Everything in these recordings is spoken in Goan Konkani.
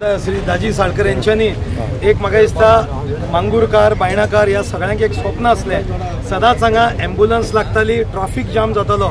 श्री दाजी साळकर यांच्यानी एक म्हाका दिसता मांगूरकार बायणाकार ह्या सगळ्यांक एक स्वप्न आसलें. सदांच हांगा एम्बुलन्स लागताली, ट्राफीक जाम जातालो,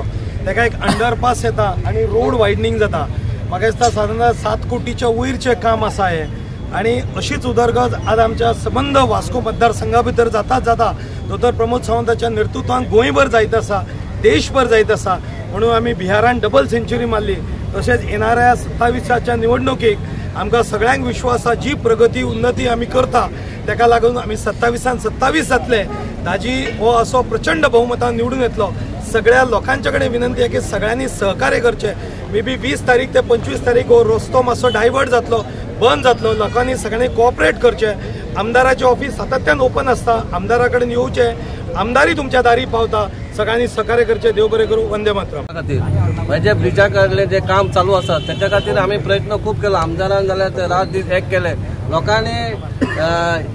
ताका एक अंडरपास येता आनी रोड वायडनींग जाता. म्हाका दिसता सादारण 7 कोटीच्या वयरचें काम आसा हें आनी अशीच उदरगत आज आमच्या सबंद वास्को मतदारसंघा भितर जाताच जाता दोतोर प्रमोद सावंताच्या नेतृत्वान गोंयभर जायत आसा, देशभर जायत आसा. म्हणून आमी बिहारान डबल सेंच्युरी मारली. तशेंच येणाऱ्या 27च्या निवडणुकीक आमकां सगळ्यांक विश्वास आसा, जी प्रगती उन्नती आमी करता ताका लागून आमी 27 27 जातले. दाजी हो असो प्रचंड बहुमतान निवडून येतलो. सगळ्या लोकांच्या कडेन विनंती आहे की सगळ्यांनी सहकार्य करचें. मे बी 20 तारीख ते 25 तारीख हो रस्तो मातसो डायवर्ट जातलो, बंद जातलो. लोकांनी सगळ्यांनी कोऑपरेट करचें. आमदाराचें ऑफिस सातत्यान ओपन आसता, आमदारा कडेन येवचें, आमदारय तुमच्या दारी पावता. सगळ्यांनी सहकार्य करचें. देव बरें करूं. वंदे मातरम. खातीर जे ब्रिजा कडले जे काम चालू आसा त्याच्या खातीर आमी प्रयत्न खूब केलो. आमदारान जाल्यार रात दीस एक केले. लोकांनी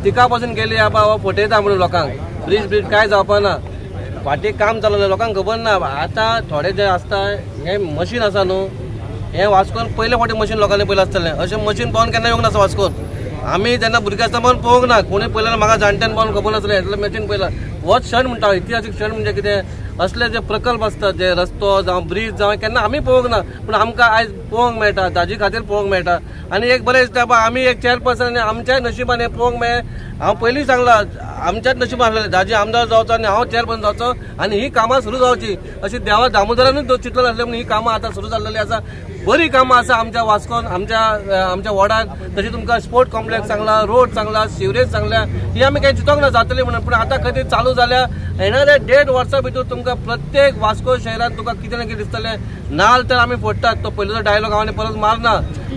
टिका पासून केली बाबा हो फटयता म्हणून लोकांक ब्रिज ब्रिज काय जावपा ना. फाटीं काम चालू लोकांक खबर ना. आतां थोडे जे आसता हें मशीन आसा न्हू, हें वास्कोन पयले फावटी मशीन लोकांनी पयलें आसतलें. अशें मशीन पळोवन केन्ना येवंक नासता वास्कोन. आमी जेन्ना भुरगीं आसतना पळोवन पळोवंक ना, कोणी पळयलें म्हाका जाणट्यान पळोवन खबर नासलें हें मशीन पळयलां. होच क्षण म्हणटा, इतिहासीक क्षण म्हणजे कितें असले जे प्रकल्प आसतात, जे रस्तो जावं ब्रीज जावं केन्ना आमी पळोवंक ना, पूण आमकां आयज पळोवंक मेळटा, दाजी खातीर पळोवंक मेळटा. आनी एक बरें दिसता बाबा आमी एक चेअरपर्सन आनी आमच्याय नशिबान हें पळोवंक मेळ्ळें. हांव पयलीं सांगलां आमच्याच नशिबान आसलें दाजी आमदार जावचो आनी हांव चेअरपर्सन जावचो आनी ही कामां सुरू जावची अशी देवा दामोदरानूच चिंतलें आसलें म्हणून ही कामां आतां सुरू जाल्लेली आसा. बरी कामां आसा आमच्या वास्कोन, आमच्या आमच्या वॉर्डान. तशी तुमकां स्पोर्ट कॉम्प्लेक्स सांगला, रोड सांगला, सिवरेज सांगल्या, ही आमी कांय चिंतोंक ना जातली म्हणून, पूण आतां खंय चालू जाल्या. येणाऱ्या 1.5 वर्सां भितर तुमकां प्रत्येक वास्को शहरान तुका कितें ना कितें दिसतलें. नाल तर आमी फोडटात, तो पयलींचो डायलॉग हांव परत मारना,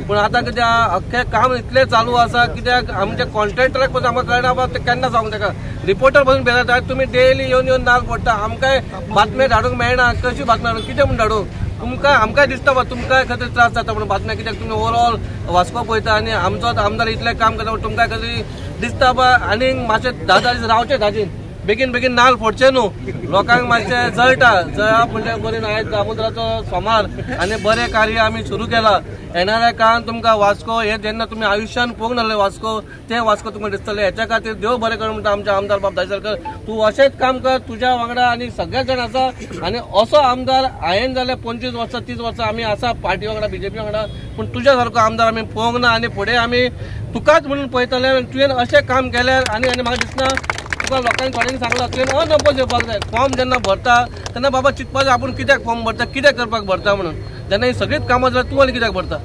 पूण आतां कितें अख्खें काम इतलें चालू आसा कित्याक आमच्या कॉन्ट्रॅक्टराक पसून आमकां कळना बाबा तें केन्ना सांगूं ताका. रिपोर्टर पसून भेटता, तुमी डेली येवन येवन नाल फोडटा, आमकांय बातम्यो धाडूंक मेळना. कशी बातम्यो धाडूं, कितें म्हूण धाडूं तुमकां? आमकांय दिसता बा तुमकांय खंय तरी त्रास जाता म्हणून बातम्या, कित्याक तुमी ओवरऑल वास्को पळयता आनी आमचोच आमदार इतलें काम करता म्हणून तुमकां खंय तरी दिसता बा. आनीक मातशें 10 दीस रावचें दाजीन, बेगीन बेगीन नाल फोडचें न्हू, लोकांक मातशें जळटा. जळप म्हणजे बरें. आयज दामोदराचो सोमार आनी बरें कार्य आमी सुरू केलां. येणाऱ्या काळान तुमकां वास्को हे जेन्ना तुमी आयुश्यान पळोवंक नासलें वास्को, तें वास्को तुमकां दिसतलें. हेच्या खातीर देव बरें करूं म्हणटा आमच्या आमदार बाब दाजी साळकर, तूं अशेंच काम कर, तुज्या वांगडा आनी सगळे जाण आसा. आनी असो आमदार हांवें जाल्यार 25 वर्सां 30 वर्सां आमी आसा पार्टी वांगडा, बीजेपी वांगडा, पूण तुज्या सारको आमदार आमी पळोवंक ना. आनी फुडें आमी तुकाच म्हणून पळयतले. तुवें अशें काम केल्यार आनी आनी म्हाका दिसना तुका लोकांनी थोड्यांनी सांगलां तुवें अनअपोज येवपाक जाय. फॉर्म जेन्ना भरता तेन्ना बाबा चिंतपाक जाय आपूण कित्याक फॉर्म भरता, कित्याक करपाक भरता म्हणून. जेन्ना ही सगळींच कामां जाल्यार तूं आनी कित्याक भरता,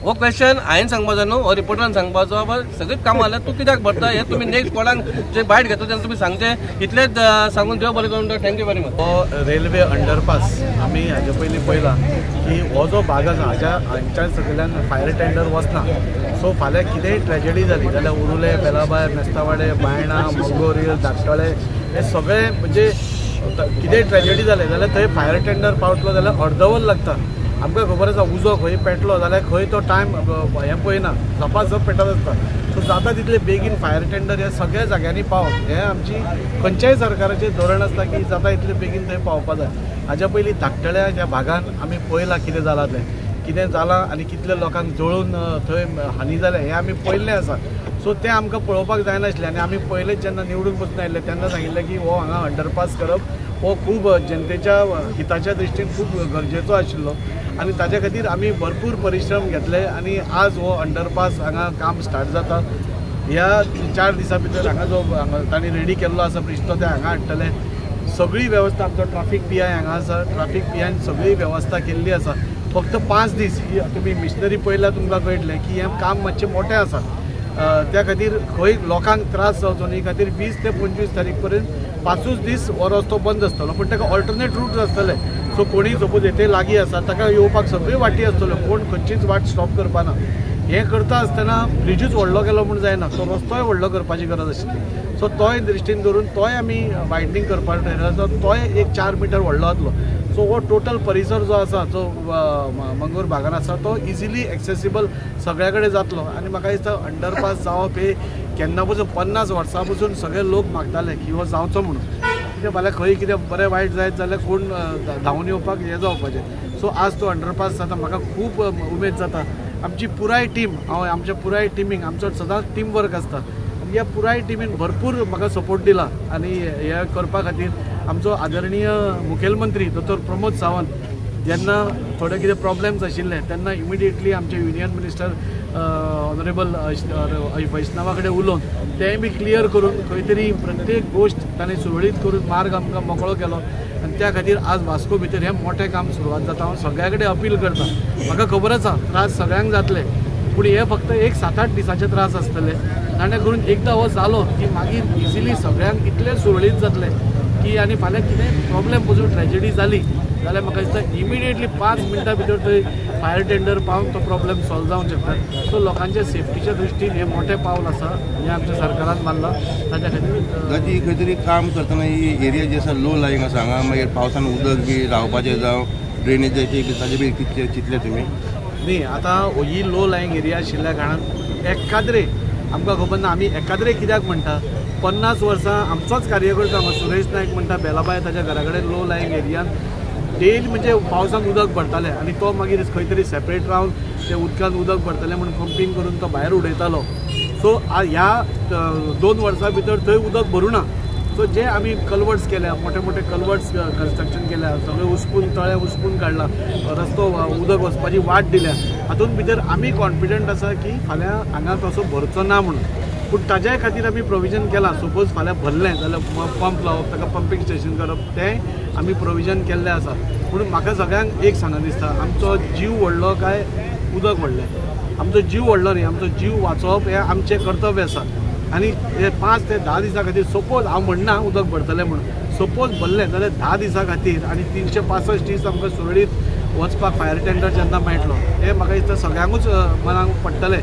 हो क्वेश्चन हांवें सांगपाचो न्हू, हो रिपोर्टरान सांगपाचो. बाबा सगळींच कामां जाल्यार तूं कित्याक भरता हें तुमी नेक्स्ट कोणाक जे बायट घेतलो तेन्ना तुमी सांगचें. इतलेंच सांगून देव बरें करूं. Thank you very much. हो रेल्वे अंडरपास आमी हाजे पयलीं पळयला की हो जो भाग आसा हाज्या हांच्या सगळ्यान फायर टेंडर वचना. सो फाल्यां कितेंय ट्रेजडी जाली जाल्यार उरुले, बेलाबाय, मेस्तावाडे, बायणा, मंगोरील, धाकटळे हे सगळे म्हणजे कितेंय ट्रेजडी जालें जाल्यार थंय फायर टेंडर पावतलो जाल्यार अर्दवर लागता. आमकां खबर आसा उजो खंय पेटलो जाल्यार खंय तो टायम हें पळयना, झपाझप पेटत आसता. सो जाता तितले बेगीन फायर टेंडर ह्या सगळ्या जाग्यांनी पावप हें आमची खंयच्याय सरकाराचें धोरण आसता की जाता तितले बेगीन थंय पावपा जाय. हाज्या पयलीं धाकटळ्या ह्या भागान आमी पळयलां कितें जालां तें, कितें जालां आनी कितले लोकांक जळून थंय हानी जालें हें आमी पळयल्लें आसा. सो तें आमकां पळोवपाक जायनासलें आनी आमी पयलेच जेन्ना निवडून बसून आयिल्ले तेन्ना सांगिल्लें की हो हांगा अंडरपास करप हो खूब जनतेच्या हिताच्या दृश्टीन खूब गरजेचो आशिल्लो आनी ताच्या खातीर आमी भरपूर परिश्रम घेतले आनी आज हो अंडरपास हांगा काम स्टार्ट जाता. ह्या 4 दिसां भितर हांगा जो तांणी रेडी केल्लो आसा ब्रिज तो ते हांगा हाडटले. सगळी वेवस्था आमचो ट्राफीक पी I हांगा आसा, ट्राफीक पी आयन सगळी वेवस्था केल्ली आसा. फक्त 5 दीस ही तुमी मिशनरी पळयल्यार तुमकां कळटलें की हें काम मातशें मोठें आसा. त्या खातीर खंय लोकांक त्रास जावचो न्ही खातीर 20 ते 25 तारीख पर्यंत 5 दीस हो रस्तो बंद आसतलो, पूण ताका ऑल्टरनेट रूट आसतले. सो कोणी सपोज येते लागीं आसा ताका येवपाक सगळी वाटी आसतल्यो, कोण खंयचीच वाट स्टॉप करपाना. हें करता आसतना ब्रिजूच व्हडलो केलो म्हूण जायना, तो रस्तोय व्हडलो करपाची गरज आशिल्ली. सो तोय दृश्टीन धरून तोय आमी वायडनींग करपाक ठरयला, तोय एक 4 मिटर व्हडलो जातलो. सो हो टोटल परिसर जो आसा जो मंगूर भागान आसा तो इजिली एक्सेसिबल सगळ्या कडेन जातलो. आनी म्हाका दिसता अंडरपास जावप हे केन्ना पसून 50 वर्सां पसून सगळे लोक मागताले की हो जावचो म्हणून. कित्याक फाल्यां खंय कितें बरें वायट जायत जाल्यार कोण धांवून येवपाक हें जावपाचें. सो आज तो अंडरपास जाता, म्हाका खूब उमेद जाता. आमची पुराय टीम, हांव आमच्या पुराय टिमीक, आमचो सदांच टीम वर्क आसता, ह्या पुराय टिमीन भरपूर म्हाका सपोर्ट दिला आनी हे करपा खातीर आमचो आदरणीय मुखेलमंत्री दोतोर प्रमोद सावंत जेन्ना थोडे कितें प्रॉब्लेम्स आशिल्ले तेन्ना इमिडिएटली आमचे युनियन मिनिस्टर ऑनरेबल वैष्णवा कडेन उलोवन तेंय बी क्लियर करून खंय तरी प्रत्येक गोश्ट ताणें सुरळीत करून मार्ग आमकां मोकळो केलो आनी त्या खातीर आज वास्को भितर हें मोठें काम सुरवात जाता. हांव सगळ्या कडेन अपील करता, म्हाका खबर आसा त्रास सगळ्यांक जातले, पूण हे फक्त एक 7-8 दिसाचे त्रास आसतले, जाणे करून एकदां हो जालो की मागीर इजिली सगळ्यांक इतलें सुरळीत जातलें की आनी फाल्यां कितेंय प्रॉब्लेम पसून ट्रेजेडी जाली जाल्यार म्हाका दिसता इमिडिएटली 5 मिनटां भितर थंय फायर टेंडर पावन तो प्रॉब्लेम सॉल्व जावंक शकता. सो लोकांच्या सेफ्टीच्या दृश्टीन हें मोठें पावल आसा हें आमच्या सरकारान मारलां. ताच्या खातीर दाजी खंय तरी काम करतना ही एरिया जी आसा लो लायींग आसा हांगा, मागीर पावसान उदक बी रावपाचें जावं ड्रेनेजाचें बी ताजें बी कितलें चिंतलें तुमी? न्ही, आतां ही लो लायींग एरिया आशिल्ल्या कारणान एकाद्रे आमकां खबर ना आमी एकाद्रे कित्याक म्हणटा, 50 वर्सां आमचोच कार्यकर्ता हांगा सुरेश नायक म्हणटा बेलाबाय ताच्या घरा कडेन लो लायींग एरियान डेली म्हणजे पावसान उदक भरतालें आनी तो मागीर खंय तरी सेपरेट रावन ते उदकान उदक भरतलें म्हूण पंपींग करून तो भायर उडयतालो. सो ह्या 2 वर्सां भितर थंय उदक भरूं ना. सो जे आमी कलवर्ट्स केल्या, मोठे मोठे कलवर्ट्स कन्स्ट्रक्शन केल्या, सगळे उसपून तळे उसपून काडला, रस्तो उदक वचपाची वाट दिल्या, हातूंत भितर आमी कॉन्फिडंट आसा की फाल्यां हांगा तसो भरचो ना म्हणून. पूण ताज्याय खातीर आमी प्रोविजन केलां. सपोज फाल्यां भरलें जाल्यार पंप लावप, ताका पंपींग स्टेशन करप, तें आमी प्रोविजन केल्लें आसा. पूण म्हाका सगळ्यांक एक सांगन दिसता, आमचो जीव व्हडलो काय उदक व्हडलें? आमचो जीव व्हडलो न्ही, आमचो जीव वाचोवप हें आमचें कर्तव्य आसा. आनी हे 5 ते 10 दिसां खातीर सपोज हांव म्हणना उदक भरतलें म्हणून, सपोज भरलें जाल्यार 10 दिसां खातीर आनी 365 दीस आमकां सुरळीत वचपाक फायर टेंडर जेन्ना मेळटलो हें म्हाका दिसता सगळ्यांकूच मनाक पडटलें.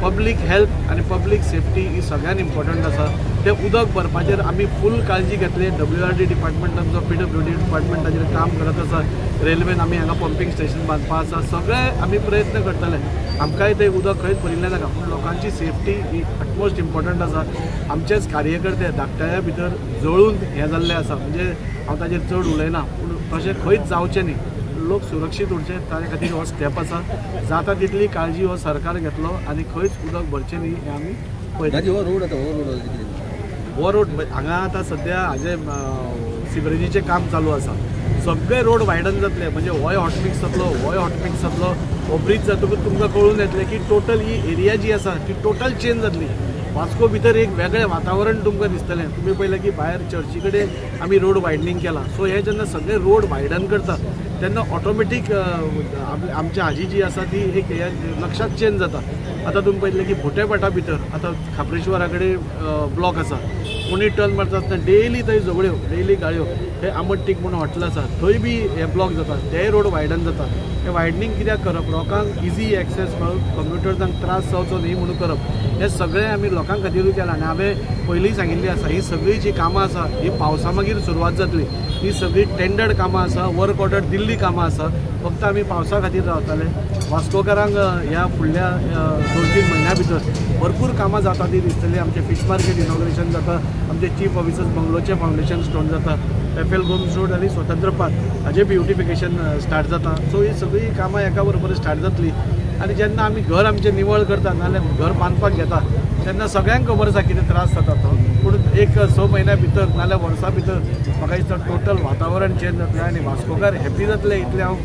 पब्लीक हेल्थ आनी पब्लीक सेफ्टी ही सगळ्यान इम्पॉर्टंट आसा. तें उदक भरपाचेर आमी फूल काळजी घेतली. WRD department आमचो PWD department ताजेर काम करत आसा. रेल्वेन आमी हांगा पंपींग स्टेशन बांदपा आसा. सगळे आमी प्रयत्न करतले. आमकांय तें उदक खंयच भरिल्लें नाका, पूण लोकांची सेफ्टी ही अटमोस्ट इम्पॉर्टंट आसा. आमचेच कार्यकर्ते धाकट्या भितर जळून हें जाल्लें आसा, म्हणजे हांव ताजेर चड उलयना, पूण तशें खंयच जावचें न्ही, लोक सुरक्षीत उरचे ताजे खातीर हो स्टेप आसा. जाता तितली काळजी हो सरकार घेतलो आनी खंयच उदक भरचें न्ही हें आमी पळयता. हो रोड आतां, हो रोड हो रोड हांगा आतां सद्या हाजें सिवरेजीचें काम चालू आसा. सगळे रोड वायडन जातले, म्हणजे होय हॉटमिक्स जातलो, होय हॉटमिक्स जातलो, हो ब्रीज जातकूच तुमकां कळून येतलें की टोटल ही एरिया जी आसा ती टोटल चेंज जातली. वास्को भितर एक वेगळें वातावरण तुमकां दिसतलें. तुमी पळयलें की भायर चर्ची कडेन आमी रोड वायडनींग केलां. सो हे जेन्ना सगळे रोड वायडन करता तेन्ना ऑटोमॅटीक आमची हाजी जी आसा ती एक लक्षात चेंज जाता. आतां तुमी पळयतलें की भुटेभाटा भितर आतां खाप्रेश्वरा कडेन ब्लॉक आसा, कोणी टर्न मारता आसतना डेली थंय झगड्यो, डेली गाळयो. थंय आंबट टीक म्हणून हॉटेल आसा, थंय बी हे ब्लॉक जाता, तेय रोड वायडन जाता. हे वायडनींग कित्याक करप? लोकांक इजी एक्सेस मेळून कम्प्युटर्सांक त्रास जावचो न्ही म्हणून करप. हे सगळें आमी लोकां खातीरूय केलां. आनी हांवें पयलीं सांगिल्लीं आसा, ही सगळीं जी कामां आसा ही पावसा मागीर सुरवात जातली. ही सगळीं टेंडर्ड कामां आसा, वर्क ऑर्डर दिल्ली कामां आसा, फक्त आमी पावसा खातीर रावताले. वास्कोकारांक ह्या फुडल्या 2-3 म्हयन्या भितर भरपूर कामां जाता ती दिसतली. आमचें फीश मार्केट इनॉग्रेशन जाता, आमचे चीफ ऑफिसर्स बंगलोचें फावंडेशन स्टोन जाता, FL Gomes road आनी स्वतंत्र पार्क हाजें ब्युटिफिकेशन स्टार्ट जाता. सो ही सगळीं कामां एका बरोबर स्टार्ट जातली. आनी जेन्ना आमी घर आमचें निवळ करता नाजाल्यार घर बांदपाक घेता तेन्ना सगळ्यांक खबर आसा कितें त्रास जाता तो. पूण एक 6 म्हयन्या भितर नाजाल्यार वर्सा भितर म्हाका दिसता टोटल वातावरण चेंज जातलें आनी वास्कोकार हॅपी जातले इतलें हांव.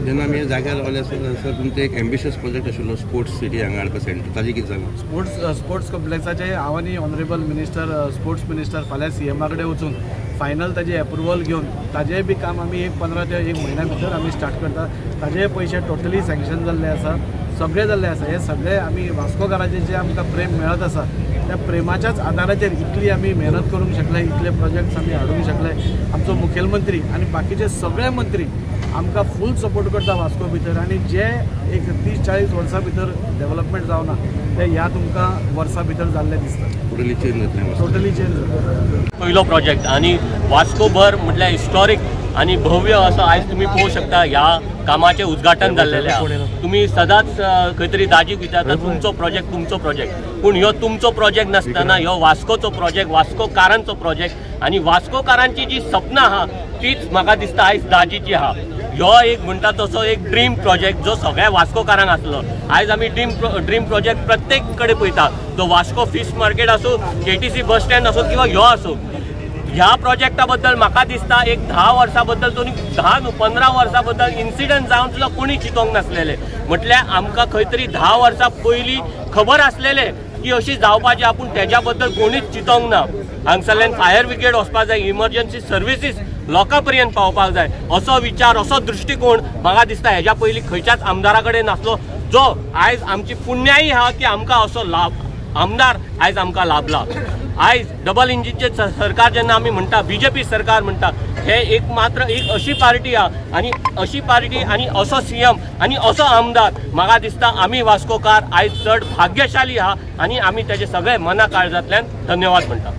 जेन्ना आमी जाग्यार रावले आसतना सर तुमचो एक एम्बिशियस प्रोजेक्ट आशिल्लो स्पोर्ट्स सिटी हांगा हाडपा सेंटर, ताजें कितें जालां? स्पोर्ट्स कॉम्प्लेक्साचें हांव आनी ऑनरेबल मिनिस्टर, स्पोर्ट्स मिनिस्टर फाल्यां CMA कडेन वचून फायनल ताजें एप्रुवल घेवन ताजेंय बी काम आमी एक 15 ते 1 म्हयन्या भितर आमी स्टार्ट करता. ताजेय पयशे टोटली सँक्शन जाल्ले आसा, सगळें जाल्लें आसा. हें सगळें आमी वास्कोकाराचें जें आमकां प्रेम मेळत आसा त्या प्रेमाच्याच आदाराचेर इतली आमी मेहनत करूंक शकले, इतले प्रोजेक्ट्स आमी हाडूंक शकले. आमचो मुखेलमंत्री आनी बाकीचे सगळे मंत्री आमकां फूल सपोर्ट करता वास्को भितर. आनी जे एक 30-40 वर्सां भितर डेवलपमेंट जावना ते ह्या तुमकां वर्सां भितर जाल्लें दिसता. टोटली चेंज जातलें, टोटली चेंज जातलें. पयलो प्रोजेक्ट आनी वास्कोभर म्हटल्यार हिस्टॉरीक आनी भव्य असो आयज तुमी पळोवंक शकता ह्या कामाचें उद्घाटन जाल्लेलें आसा. तुमी सदांच खंय तरी दाजीक विचारता तुमचो प्रोजेक्ट, तुमचो प्रोजेक्ट, पूण ह्यो तुमचो प्रोजेक्ट नासतना ह्यो वास्कोचो प्रोजेक्ट, वास्कोकारांचो प्रोजेक्ट आनी वास्कोकारांची जी सपनां आहा तीच म्हाका दिसता आयज दाजीची आहा. ह्यो एक म्हणटा तसो एक ड्रीम प्रोजेक्ट जो सगळ्या वास्कोकारांक आसलो. आयज आमी ड्रीम प्रोजेक्ट प्रत्येक कडेन पळयता, तो वास्को फिश मार्केट आसूं, KTC bus stand आसूं किंवा ह्यो आसूं. ह्या प्रोजेक्टा बद्दल म्हाका दिसता एक 10 वर्सां बद्दल तो 10 न्हू 15 वर्सां बद्दल इन्सिडंट जावन सुद्दां कोणी चिंतोंक नासलेले. म्हटल्यार आमकां खंय तरी 10 वर्सां पयलीं खबर आसलेले की अशी जावपाची, आपूण तेज्या बद्दल कोणीच चिंतोंक ना. हांगसरल्यान फायर ब्रिगेड वचपाक जाय, इमर्जन्सी सर्विसीस लोकां पर्यंत पावपाक जाय, असो विचार असो दृश्टिकोण म्हाका दिसता हेज्या पयलीं खंयच्याच आमदारा कडेन नासलो, जो आयज आमची पुण्याई आहा की आमकां असो लाभ आमदार आयज आमकां लाभला. आयज डबल इंजिनचे सरकार जेन्ना आमी म्हणटा, बीजेपी सरकार म्हणटा, हे एक मात्र एक अशी पार्टी आहा आनी अशी पार्टी आनी असो सीएम आनी असो आमदार, म्हाका दिसता आमी वास्कोकार आयज चड भाग्यशाली आहा आनी आमी तेजे सगळे मना काळजांतल्यान धन्यवाद म्हणटा.